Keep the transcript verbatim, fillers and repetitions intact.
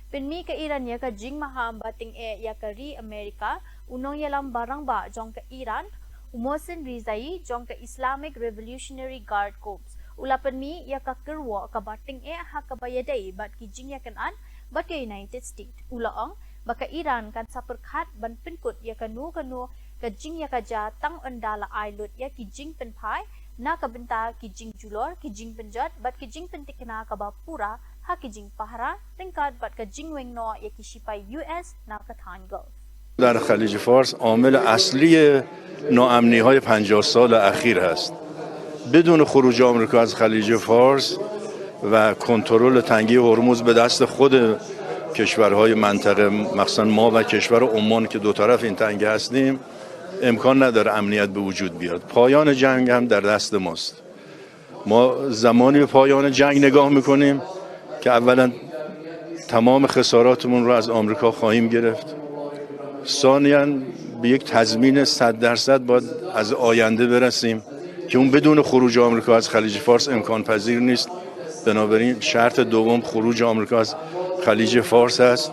Pynmih ka Iran ïa ka jingmaham ba tyngeh ïa ka ri Amerika, u nongïalam ba rangbah jong ka Iran, u Mohsen Rezaei jong ka Islamic Revolutionary Guard Corps, u la pynmih ïa ka kyrwoh kaba tyngeh ha kaba ïadei bad ki jingïakynad bad ka United States. U la ong ba ka Iran kan sa pyrkhat ban pynkut ïa kano kano ka jingïakajia tang ynda la ai lut ïa ki jingpynphai na ka bynta ki jingjulor, ki jingpynjot bad ki jingpyntikna kaba pura ha ki jingpahara, ryngkat bad ka jingweng noh ïa ki shipai U S na ka thaiñ Gulf. در خلیج فارس عامل اصلی ناامنی های پنجاه سال اخیر هست. بدون خروج آمریکا از خلیج فارس و کنترل تنگه هرمز به دست خود کشورهای منطقه، مخصوصا ما و کشور عمان که دو طرف این تنگه هستیم، امکان نداره امنیت به وجود بیاد. پایان جنگ هم در دست ماست. ما زمانی به پایان جنگ نگاه میکنیم که اولا تمام خساراتمون رو از آمریکا خواهیم گرفت. ثانیا به یک تضمین صد درصد باید از آینده برسیم که اون بدون خروج آمریکا از خلیج فارس امکان پذیر نیست. بنابراین شرط دوم خروج آمریکا از خلیج فارس است.